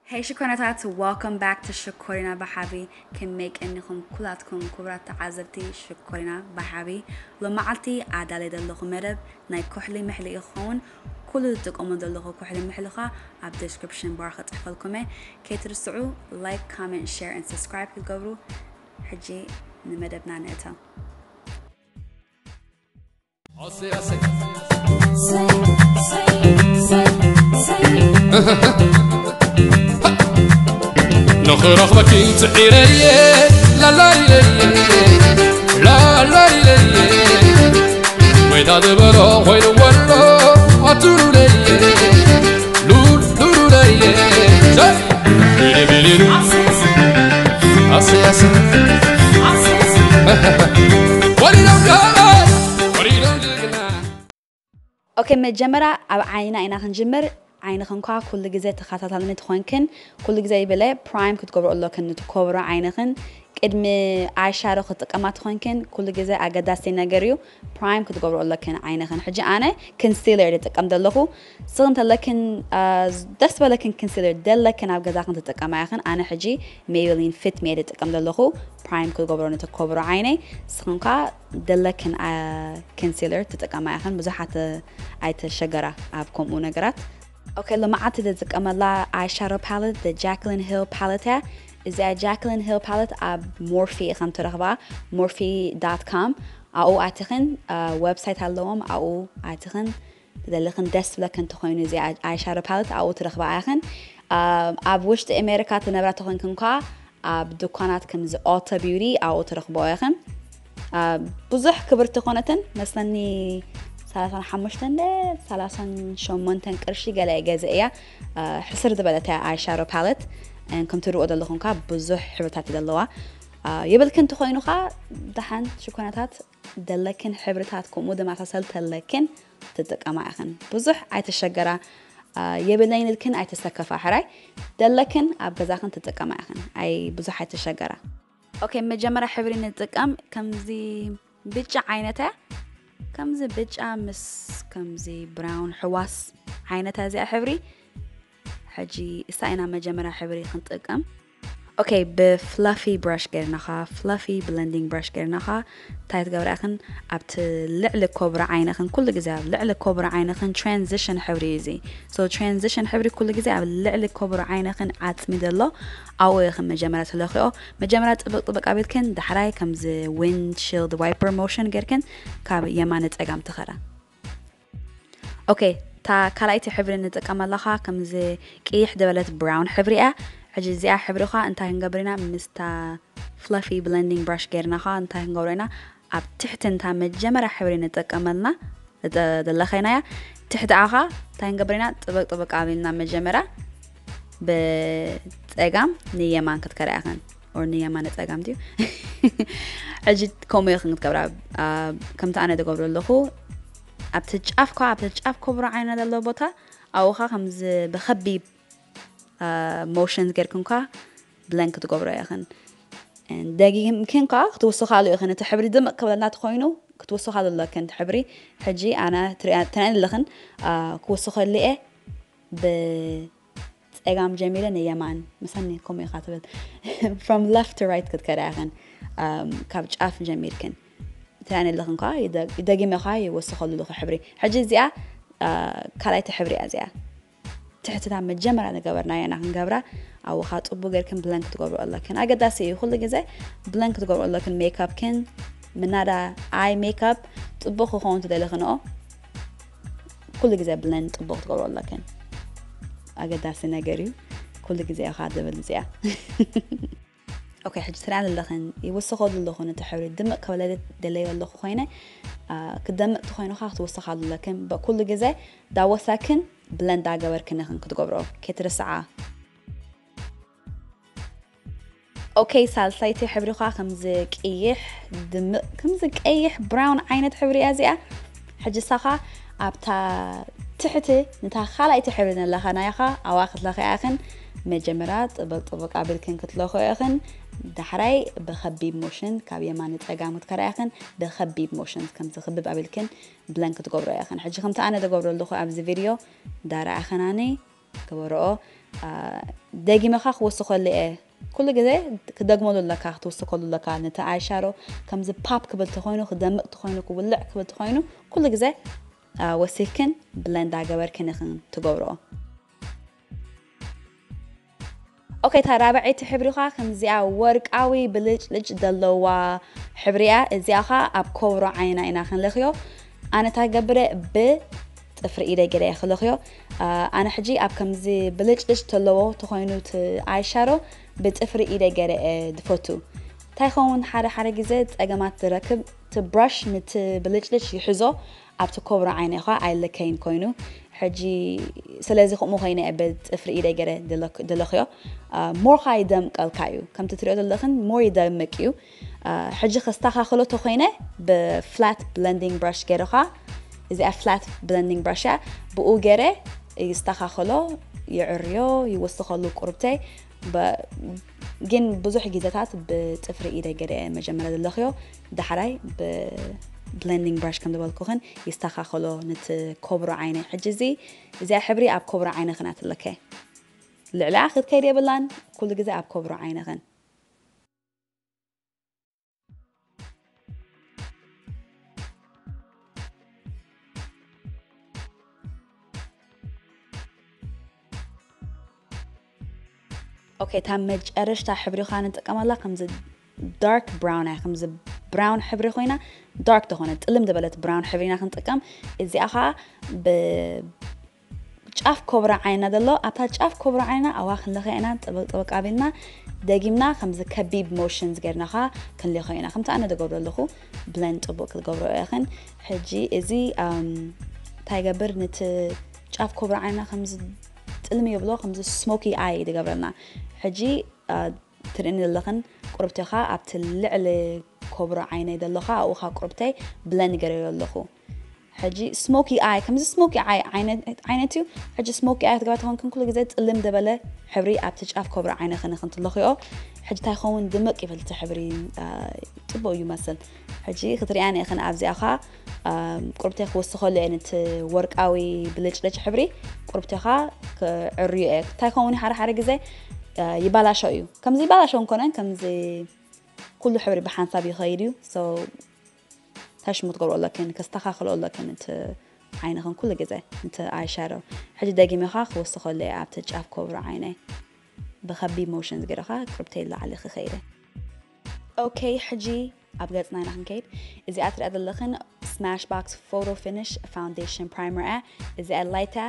Hey ሽኮሪናታት፣ welcome back to ሽኮሪና ብሓቢ። ከመይ ቀኒኹም ኩላትኩም ክቡራት ተዓዘብቲ ሽኮሪና ብሓቢ? ሎማዓልቲ ኣዳልየ ዘለኹ መደብ ናይ ኩሕሊ ምሕሊ እዩ ክኸውን። ኩሉ ዝጥቀሙ ዘለኹ ኩሕሊ ምሕሊ ኸ ኣብ description bar ክጽሕፈልኩም እየ። ከይትርስዑ like, comment, share and subscribe ክትገብሩ። ሕጂ ንመደብና ንእተው። ንኽረኽበኪ ጽዒረየ ላላይለየ ላላይለየ ወይታ ዝበሎ ኮይኑ ወሎ ኣቱሩለየ ሉሉሉለየ ቢሊቢሊሉ ኣሰያሰ ወሊዶም ካባይ ወሊዶም ጅግና ኦኬ፣ መጀመርያ ኣብ ዓይንና ኢና ክንጅምር። ዓይንኽን ኳ ኩሉ ግዜ ተኸታታልነት ትኾንክን ኩሉ ግዜ ይብለ ፕራይም ክትገብሮ ኣለክን ንትኮብሮ ዓይንኽን ቅድሚ ኣይ ሻዶ ክትጥቀማ ትኾንክን ኩሉ ግዜ ኣገዳሲ ነገር እዩ። ፕራይም ክትገብሮ ኣለክን ዓይንኽን። ሕጂ ኣነ ክንሲለር ዝጥቀም ዘለኹ ስኽን ተለክን ደስ በለክን ክንሲለር ደለክን ኣብ ገዛኽን ትጥቀማ ያኽን። ኣነ ሕጂ ሜብሊን ፊት ሜ ዝጥቀም ዘለኹ ፕራይም ክትገብሮ ንትኮብሮ ዓይነይ። ስኽን ኳ ደለክን ኮንሲለር ትጥቀማ ኢኽን። ብዙሓት ኣይተሸገራ ኣብ ከምኡ ነገራት። ኦኬ፣ ሎማዓንቲ ዝጥቀመላ ኣይ ሻዶ ፓለት ጃክሊን ሂል ፓለት እያ። እዚኣ ጃክሊን ሂል ፓለት ኣብ ሞርፊ ኢኸም ትረኽባ። ሞርፊ ዳት ካም ኣብኡ ኣቲኽን ዌብሳይት ኣለዎም። ኣብኡ ኣቲኽን ትደልኽን ደስ ዝብለክን እንተኾይኑ እዚ ኣይ ሻዶ ፓለት ኣብኡ ትረኽባ ኢኽን። ኣብ ውሽጢ ኣሜሪካ ትነብራ ተኾይንክን ኳ ኣብ ድኳናት ከምዚ ኦቶ ቢውቲ ኣብኡ ትረኽቦ ኢኽን። ብዙሕ ክብርቲ ኮነትን መስለኒ ሰላሳን ሓሙሽተን ደ ሰላሳን ሸሞንተን ቅርሺ ገለ ገዘ እያ። ሕስር ዝበለት እያ ኣይ ሻዶ ፓለት። ከም ትሪእዎ ዘለኹም ካ ብዙሕ ሕብርታት እዩ ዘለዋ። የብልክን እንተኾይኑ ካ ደሓን ሽኮናታት ደለክን ሕብርታት ከምኡ ዝመሳሰል ተለክን ትጥቀማ ኢኽን። ብዙሕ ኣይተሸገራ። የብለይን ኢልክን ኣይተሰከፋ ሕራይ። ደለክን ኣብ ገዛኽን ትጥቀማ ኢኽን። ኣይ ብዙሕ ኣይተሸገራ። ኦኬ፣ መጀመርያ ሕብሪ ንጥቀም። ከምዚ ብጫ ዓይነት እያ። ከምዚ ብጫ ምስ ከምዚ ብራውን ሕዋስ ዓይነት እያ እዚኣ ሕብሪ። ሕጂ እሳ ኢና መጀመርያ ሕብሪ ክንጥቀም። ኦኬ፣ ብፍላፊ ብራሽ ገይርናኻ፣ ፍላፊ ብለንዲንግ ብራሽ ገይርናኻ እንታይ ትገብራ ኢኽን? ኣብቲ ልዕሊ ኮብራ ዓይንኽን ኩሉ ግዜ ኣብ ልዕሊ ኮብራ ዓይንኽን ትራንዚሽን ሕብሪ እዩ እዚ። ሶ ትራንዚሽን ሕብሪ ኩሉ ግዜ ኣብ ልዕሊ ኮብራ ዓይንኽን ዓጽሚ ዘሎ ኣብኡ ኢኽን መጀመርያ ትለኽዮ። መጀመርያ ጥብቅ ጥብቅ ኣቢልክን ዳሕራይ ከምዚ ዊንድሺልድ ዋይፐር ሞሽን ጌርክን ካብ የማነ ጸጋም ትኸዳ። ኦኬ፣ እታ ካልኣይቲ ሕብሪ ንጥቀመላ ኸኣ ከምዚ ቅይሕ ዝበለት ብራውን ሕብሪ እያ። ሕጂ እዚኣ ሕብሪ ኸኣ እንታይ ክንገብር ኢና? ምስታ ፍለፊ ብለንዲንግ ብራሽ ጌርና ኸኣ እንታይ ክንገብሮ ኢና? ኣብ ትሕቲ እንታ መጀመርያ ሕብሪ ንጥቀመልና ዘለኸይናያ ትሕቲ ኣኻ እንታይ ክንገብር ኢና? ጥብቅ ጥብቅ ኣቢልና መጀመርያ ብጸጋም ንየማን ክትከዳ ኢኽን። ኦር ንየማን ጸጋም ድዩ? ሕጂ ከምኡ ኢኽን ክትገብራ። ከምቲ ኣነ ዝገብሮ ኣለኹ። ኣብቲ ጫፍ ኳ ኣብቲ ጫፍ ኮብሮ ዓይና ዘሎ ቦታ ኣብኡ ኸኣ ከምዚ ብኸቢብ ሞሽን ጌርክን ኳ ብለንክ ክትገብሮ ኢኽን። ደጊምክን ኳ ክትውስኻሉ ኢኽን። እቲ ሕብሪ ድምቕ ክብለና ተኾይኑ ክትውስኻሉ ኣለክን። እቲ ሕብሪ ሕጂ ኣነ ትሪኣን ኣለኽን ክውስኸሉ እየ። ብጸጋም ጀሚረ ንየማን ምሳኒ ከምኡ ኢኻ ትብል። From left to right ክትከዳ ኢኽን። ካብ ጫፍ ጀሚርክን ትሪኣን ኣለኽን ኳ ይደጊመ ኳ ይወስኸሉ ኣለኹ ሕብሪ። ሕጂ እዚኣ ካልኣይቲ ሕብሪ እያ እዚኣ። ትሕቲ እታ መጀመርያ ዝገበርናዮ ኢና ክንገብራ። ኣብኡ ኸኣ ጽቡቕ ጌርክን ብለንክ ክትገብርኦ ኣለክን። ኣገዳሲ እዩ ኩሉ ግዜ ብለንክ ክትገብርኦ ኣለክን። ሜክኣፕክን ምናዳ ኣይ ሜክኣፕ ጽቡቕ ክኸውን ትደሊ ክንኦ ኩሉ ግዜ ብለንድ ጽቡቕ ክትገብርኦ ኣለክን። ኣገዳሲ ነገር እዩ። ኩሉ ግዜ ኢኻ ዝብል እዚኣ። ኦኬ፣ ሕጂ ትሪኣን ኣለኽን ይውስኸሉ ኣለኹ ነቲ ሕብሪ ድምቕ ከበለለ ደለዮ ኣለኹ ኮይነ። ክደምቕ ተኾይኑ ኸኣ ክትውስኻሉ ኣለክን። ኩሉ ግዜ ዳወሳክን ብለንድ ዳገበርክን ኢኽን ክትገብሮ ከይትርስዓ። ኦኬ፣ ሳልሳይቲ ሕብሪ ኸኣ ከምዚ ቅይሕ ድምቕ ከምዚ ቀይሕ ብራውን ዓይነት ሕብሪ እያ እዚኣ። ሕጂ ሳኻ ኣብታ ትሕቲ ንታ ካልኣይቲ ሕብሪ ነላኸናያኻ ኣብኣ ክትለኽያ ኢኽን። መጀመርያ ጥብቕ ጥብቕ ኣቢልክን ክትለኽዮ ኢኽን። ዳሕራይ ብኸቢብ ሞሽን ካብ የማን ንጸጋም ክትከዳ ኢኽን። ብኸቢብ ሞሽን ከምዚ ክብብ ኣቢልክን ብለንክ ክትገብሮ ኢኽን። ሕጂ ከምቲ ኣነ ዝገብሮ ኣለኹ ኣብዚ ቪድዮ ዳርኣኽናኒ ግበርኦ። ደጊመኻ ክወስኸሉ እየ። ኩሉ ግዜ ክደግመሉ ኣለካ፣ ክትውስከሉ ኣለካ። ነቲ ኣይ ሻዶ ከምዚ ፓፕ ክብል ተኾይኑ፣ ክደምቕ ተኾይኑ፣ ክውልዕ ክብል ተኾይኑ፣ ኩሉ ግዜ ወሲኽክን ብለንድ ኣገበርክን ኢኽን ትገብርኦ። ኦኬ፣ እታ ራብዐይቲ ሕብሪ ኸዓ ከምዚኣ ወርቃዊ ብልጭልጭ ዘለዋ ሕብሪ እያ። እዚኣ ኸዓ ኣብ ኮብሮ ዓይና ኢና ክንለኽዮ። ኣነ እንታይ ገብረ፣ ብጥፍሪ ኢደይ ገለ እየ ክለኽዮ። ኣነ ሕጂ ኣብ ከምዚ ብልጭልጭ ተለዎ ተኾይኑ እቲ ኣይ ሻዶ ብጥፍሪ ኢደይ ገለ እየ ዝፈቱ። እንታይ ኸውን፣ ሓደ ሓደ ግዜ ጸገማት ዝረክብ፣ እቲ ብራሽ ንቲ ብልጭልጭ ይሕዞ፣ ኣብቲ ኮብሮ ዓይነ ኸ ኣይለከይን ኮይኑ። ሕጂ ስለዚ ከምኡ ኮይነ እየ ብጥፍሪ ኢደይ ገለ ድለክ- ድለኽዮ። ሞር ኸዓ ይደምቀልካ እዩ። ከምቲ ትሪኦ ዘለኽን ሞር ይደምቅ እዩ። ሕጂ ከስተኻኽሎ ተኾይነ ብፍላት ብለንዲንግ ብራሽ ገይረ ኸዓ፣ እዚኣ ፍላት ብለንዲንግ ብራሽ እያ፣ ብኡ ገይረ ይስተኻኽሎ፣ ይዕርዮ፣ ይወስኸሉ ቁርብተይ። ግን ብዙሕ ግዜታት ብጥፍሪ ኢደይ ገለ መጀመርያ ዝለኽዮ፣ ዳሕራይ ብብለንዲንግ ብራሽ ከም ዝበልኩኽን ይስተኻኽሎ ነቲ ኮብሮ ዓይነይ። ሕጂ እዚ እዚኣ ሕብሪ ኣብ ኮብሮ ዓይነኽን ኣትለከ፣ ልዕሊኣ ክትከይድ የብላን፣ ኩሉ ግዜ ኣብ ኮብሮ ዓይነኽን። ኦኬ፣ እታ መጨረሽታ ሕብሪ ኸዓ ንጥቀመላ ከምዚ ዳርክ ብራውን እያ። ከምዚ ብራውን ሕብሪ ኮይና፣ ዳርክ ተኾነ ጥልም ዝበለት ብራውን ሕብሪ ኢና ክንጥቀም። እዚኣ ኸዓ ብጫፍ ኮብራ ዓይና ዘሎ፣ ኣብታ ጫፍ ኮብራ ዓይና ኣዋ ክንለኸ ኢና፣ ጥብቅ ጥብቅ ኣቢልና ደጊምና ከምዚ ከቢብ ሞሽንስ ገይርና ኸዓ ክንለኸ ኢና። ከምቲ ኣነ ዝገብሮ ኣለኹ፣ ብለንድ ጥቡቅ ክትገብሮ ኢኽን። ሕጂ እዚ እንታይ ይገብር፣ ነቲ ጫፍ ኮብራ ዓይና ከምዚ ጥልሚ ይብሎ፣ ከምዚ ስሞኪ ኣይ ዝገብረልና። ሕጂ ትርእኒ ዘለኽን ቁርብተኻ ኣብቲ ልዕሊ ኮብሮ ዓይነይ ዘለኻ ኣብኡኻ ቁርብተይ ብለንድ ገረዮ ኣለኹ። ሕጂ ስሞኪ ኣይ፣ ከምዚ ስሞኪ ኣይ ዓይነት እዩ። ሕጂ ስሞኪ ኣይ ክትገብራ ተኾንክን ኩሉ ግዜ ጥልም ዝበለ ሕብሪ ኣብቲ ጫፍ ኮብሮ ዓይነ ክንክን ትለኽዮ። ሕጂ እንታይ ኸውን ድምቅ ይብል እቲ ሕብሪ፣ ጽቡቅ እዩ መስል። ሕጂ ክትሪኣን ኢኽን ኣብዚኣ ኸ ቁርብተይ ክወስኸሉ እየ ነቲ ወርቃዊ ብልጭልጭ ሕብሪ ቁርብተኻ ክዕርዩ እየ። እንታይ ከውን ሓደ ሓደ ግዜ ይባላሾ እዩ። ከምዚ ይባላሾ እንኮነን ከምዚ ኩሉ ሕብሪ ብሓንሳብ ይኸይድ እዩ። So ታሽሙ ትገብሮ ኣለክን፣ ከስተኻኽሎ ኣለክን እቲ ዓይንኽን ኩሉ ግዜ እቲ ኣይ ሻዶ። ሕጂ ደጊመኻ ክወስኸሉ እየ ኣብቲ ጫፍ ኮብሮ ዓይነይ። ብኸቢድ ሞሽን ገይረኻ ቁርብተይ ላዕሊ ክኸይደ። ኦኬ፣ ሕጂ ኣብ ገጽና ኢና ክንከይድ። እዚኣ ትሪኣ ዘለኽን ስማሽ ባክስ ፎቶ ፊኒሽ ፋውንዴሽን ፕራይመር እያ። እዚኣ ላይት እያ።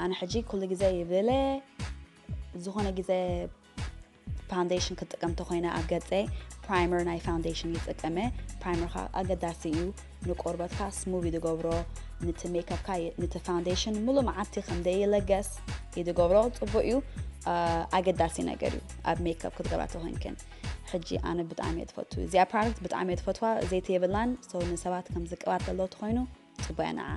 ኣነ ሕጂ ኩሉ ግዜ ይብለ ዝኾነ ግዜ ፋውንዴሽን ክጥቀም ተኾይነ ኣብ ገጸይ ፕራይመር ናይ ፋውንዴሽን ይጥቀመ። ፕራይመር ኸዓ ኣገዳሲ እዩ ንቆርበትካ ስሙብ ይድገብሮ፣ ንቲ ሜክፕካ ንቲ ፋውንዴሽን ሙሉእ መዓልቲ ከም ደይለገስ ይድገብሮ። ጽቡቅ እዩ። ኣገዳሲ ነገር እዩ ኣብ ሜክፕ ክትገብራ ተኾይንክን። ሕጂ ኣነ ብጣዕሚ እየ ትፈቱ እዚኣ ፕሮዳክት፣ ብጣዕሚ እየ ትፈትዋ። ዘይቲ የብላን። So ንሰባት ከም ዝቅባት ዘለዎ ተኾይኑ ጽቡቅ እያ ንዓ።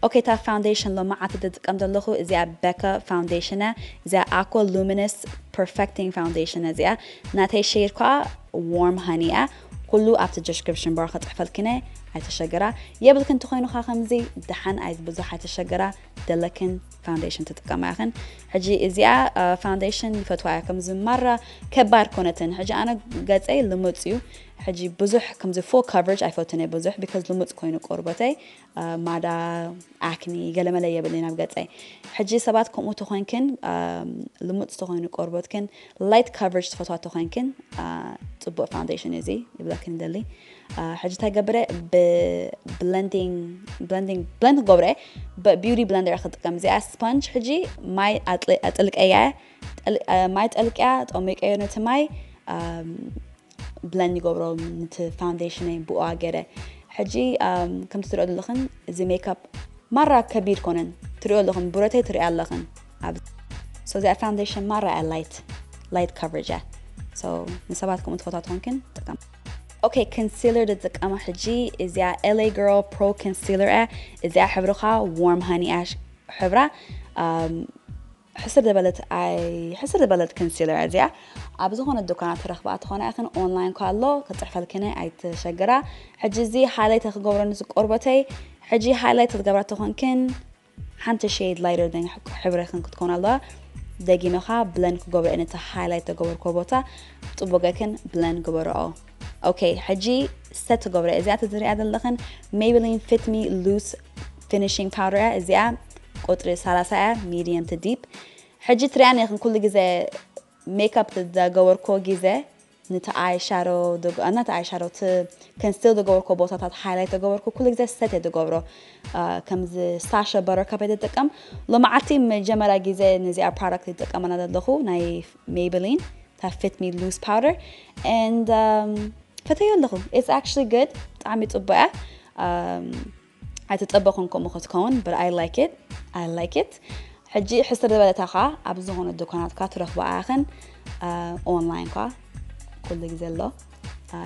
ኦኬ፣ እታ ፋውንዴሽን ሎማዓንቲ ዝጥቀም ዘለኹ እዚኣ ቤካ ፋውንዴሽን እያ። እዚኣ ኣኮ ሉሚነስ ፐርፌክቲንግ ፋውንዴሽን እዚኣ ናተይ ሼድ ኳ ዋርም ሃኒ እያ። ኩሉ ኣብቲ ዲስክሪፕሽን ባር ክፅሕፈልክነ ኣይተሸገራ። የብልክን ተኾይኑኻ ከምዚ ደሓን ኣይ ብዙሕ ኣይተሸገራ፣ ደለክን ፋውንዴሽን ትጥቀማ ያኽን። ሕጂ እዚኣ ፋውንዴሽን ይፈትዋ እያ፣ ከምዚ ማራ ከባድ ኮነትን። ሕጂ ኣነ ገፀይ ልሙፅ እዩ። ሕጂ ብዙሕ ከምዚ ፉል ካቨሬጅ ኣይፈቱን እየ ብዙሕ፣ ቢካዝ ልሙፅ ኮይኑ ቆርበተይ ማዳ ኣክኒ ገለመለ የብለይ ናብ ገፀይ። ሕጂ ሰባት ከምኡ ተኾይንክን ልሙፅ ተኾይኑ ቆርበትክን ላይት ካቨሬጅ ትፈትዋ ተኾይንክን ፅቡቅ ፋውንዴሽን እዚ ይብለክን ይደሊ። ሕጂ እንታይ ገብረ፣ ብብለንዲንግ ብለንዲንግ ብለንድ ክገብረ ብቢዩቲ ብለንደር ክጥቀም። እዚኣ ስፖንጅ ሕጂ ማይ ኣጥልቀያ፣ ማይ ጠልቅያ ጠሚቀዮ ነቲ ማይ ብለንድ ይገብሮ ንቲ ፋውንዴሽነይ ብኡ ኣገረ። ሕጂ ከምቲ ትሪኦ ዘለኽን እዚ ሜክኣፕ ማራ ከቢድ ኮነን። ትሪኦ ኣለኽን፣ ብረተይ ትሪኣ ኣለኽን። So እዚኣ ፋውንዴሽን ማራ እያ ላይት፣ ላይት ካቨሬጅ እያ። So ንሰባት ከምኡ ትፈትዋ ትኾንክን ጥቀም። ኦኬ፣ ኮንሲለር ዝጥቀማ ሕጂ እዚኣ ኤል ኤ ገርል ፕሮ ኮንሲለር እያ። እዚኣ ሕብርኻ ዋርም ሃኒ እያ ሕብራ። ሕስር ዝበለት ኣይ ሕስር ዝበለት ኮንሲለር እዚኣ ኣብ ዝኾነ ዱካናት ትረኽባ ትኾነ ኢኽን፣ ኦንላይን ኳ ኣሎ፣ ክፅሕፈልክን ኣይትሸግራ። ሕጂ እዚ ሃይላይት ክገብሮ ንዚ ቆርበተይ። ሕጂ ሃይላይት ክትገብራ ተኾንክን ሓንቲ shade lighter than ሕብረክን ክትኮን ኣለዋ። ደጊመኻ blend ክገብሮ እየ ነቲ highlight ተገበርኮ ቦታ። ጽቡቅ ገርክን blend ግበረኦ። Okay፣ ሕጂ set ትገብረ። እዚኣ ትሪኣ ዘለኽን Maybelline Fit Me Loose finishing powder እያ። እዚኣ ቁጽሪ ሰላሳ እያ፣ medium to deep። ሕጂ ትሪኣን ኢኽን ኩሉ ግዜ ሜክኣፕ ዝገበርኮ ግዜ ነቲ eye shadow፣ ነቲ eye shadow፣ እቲ conceal ዝገበርኮ ቦታታት highlight ዝገበርኮ ኩሉ ግዜ set እየ ዝገብሮ። ከምዚ Sacha Buttercup እየ ዝጥቀም። ሎማዓቲ መጀመርያ ግዜ ነዚኣ product ይጥቀመላ ዘለኹ፣ ናይ Maybelline፣ እታ Fit Me Loose powder። And ፈተዮ ኣለኹ። It's actually good። ብጣዕሚ ጽቡቅ እያ። ኣይተጸበኹን ከምኡ ክትከውን፣ but I like it. I like it. ሕጂ ሕስር ዝበለታ ኸዓ ኣብ ዝኾነ ድኳናትካ ትረኽባ ኢኽን፣ online ኳ ኩሉ ግዜ ኣሎ።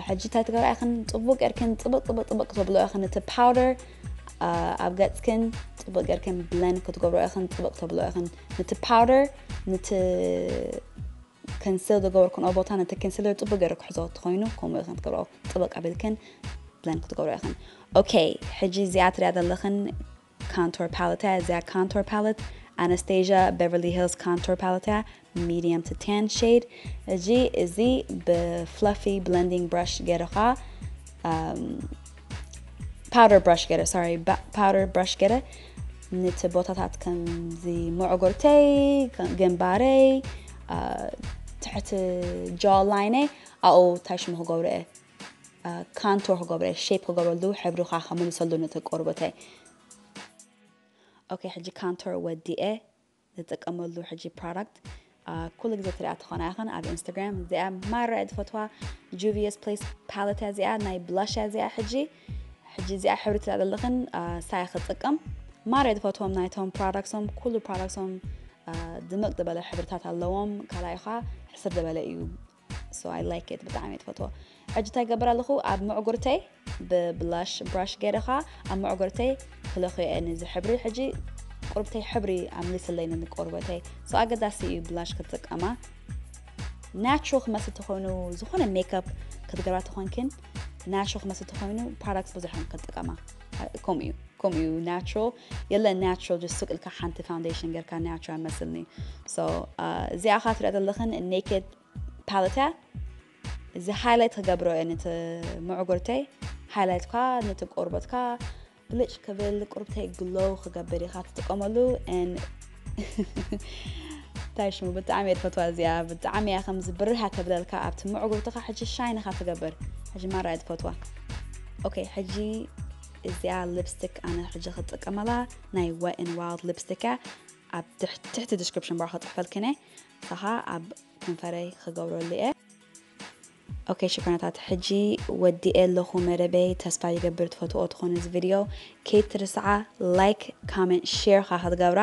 ሕጂ እንታይ ትገብራ ኢኽን? ጽቡቅ ጌርክን ጽብቅ ጽብቅ ጽብቅ ክትብሎ ኢኽን። እቲ powder ኣብ ገጽክን ጽቡቅ ጌርክን blend ክትገብሮ ኢኽን፣ ጽብቅ ተብሎ ኢኽን። ነቲ powder፣ ነቲ conceal ዝገበርክንኦ ቦታ፣ ነቲ concealer ጽቡቅ ገይሩ ክሕዞ እንተኾይኑ፣ ከምኡ ኢኽን ትገብሮ። ጽብቅ ኣቢልክን blend ክትገብሮ ኢኽን። Okay፣ ሕጂ እዚኣ ትሪኣ ዘለኽን contour palette እያ። እዚኣ contour palette Anastasia Beverly Hills contour palette እያ። Medium to tan shade። እዚ፣ እዚ ብ fluffy blending brush ገይርኻ፣ powder brush ገይረ፣ sorry፣ powder brush ገይረ ነቲ ቦታታት ከምዚ መዕጎርተይ፣ ግንባረይ፣ ትሕቲ jaw line እይ ኣብኡ እንታይ ሽሙ ክገብሮ እየ፣ contour ክገብሮ እየ፣ shape ክገብረሉ፣ ሕብሪ ከዓ ከምልሰሉ ነቲ ቆርበተይ። Okay፣ ሕጂ contour ወዲኤ ዝጥቀመሉ ሕጂ product ኩሉ ግዜ ትሪኣ ትኾና ኢኽን ኣብ Instagram። እዚኣ ማራ እየ ዝፈትዋ፣ Juvia's Place palette እያ እዚኣ፣ ናይ blush እያ እዚኣ። ሕጂ፣ ሕጂ እዚኣ ሕብሪ ትሪኣ ዘለኽን ሳያ ክጥቀም ማራ እየ ዝፈትዎም ናይቶም products ኦም። ኩሉ products ኦም ድምቅ ዝበለ ሕብርታት ኣለዎም። ካልኣይ ኸዓ ሕስር ዝበለ እዩ። So I like it፣ ብጣዕሚ እየ ዝፈትዎ። ሕጂ እንታይ ገብር ኣለኹ? ኣብ መዕጉርተይ ብ blush brush ገይረ ኸዓ ኣብ መዕጉርተይ ክለኽዮ እየ ነዚ ሕብሪ። ሕጂ ቁርብተይ ሕብሪ ኣምሊስለይ ነዚ ቆርበተይ። So ኣገዳሲ እዩ blush ክትጥቀማ። Natural ክመስል ተኾይኑ፣ ዝኾነ ሜክኣፕ ክትገብራ ተኾንክን፣ natural ክመስል ተኾይኑ product ብዙሕ ክትጥቀማ። ከምኡ እዩ፣ ከምኡ እዩ። Natural የለ፣ natural just ስቅ ኢልካ ሓንቲ foundation ጌርካ natural መስልኒ። So እዚኣ ኸዓ ትሪኣ ዘለኽን Naked palette እያ። እዚ highlight ክገብሮ እየ ነቲ መዕጉርተይ። Highlight ኳ ነቲ ቆርበትካ ብልጭ ክብል፣ ቁርብተይ glow ክገብር ኢኻ ትጥቀመሉ። And እንታይ ሽሙ፣ ብጣዕሚ እየ ዝፈትዋ እዚኣ። ብጣዕሚ እያ ከምዚ ብርህ እያ ተብለልካ ኣብቲ መዕጉርትኻ። ሕጂ shine ኢኻ ትገብር። ሕጂ ማራ እየ ዝፈትዋ። Okay፣ ሕጂ እዚኣ lipstick ኣነ ሕጂ ክጥቀመላ ናይ Wet n Wild lipstick እያ። ኣብ ትሕቲ፣ ትሕቲ description bar ክጽሕፈልክን እየ። ሳኻ ኣብ ከንፈረይ ክገብረሉ እየ። Okay ሽኮናታት፣ ሕጂ ወዲኤ ኣለኹ መደበይ። ተስፋ ይገብር ትፈትዎ ትኾኑ እዚ ቪድዮ። ከይትርስዓ like፣ comment፣ share ኸዓ ክትገብራ።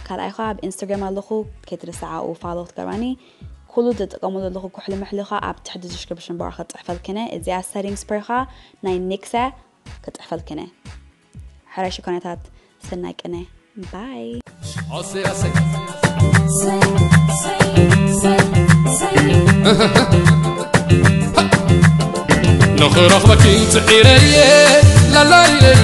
ካልኣይ ኸዓ ኣብ Instagram ኣለኹ፣ ከይትርስዓ follow ክትገብራኒ። ኩሉ ዝጥቀመሉ ዘለኹ ኩሕሊ ምሕሊ ኸዓ ኣብ ትሕቲ description bar ክጽሕፈልክን እየ። እዚኣ setting spray ኸዓ ናይ NYX እያ፣ ክጽሕፈልክን እየ። ሕራይ ሽኮናታት፣ ሰናይ ቅነ። ባይ። ንኽረኽበኪ ጽዒረ እየ ላላይለይ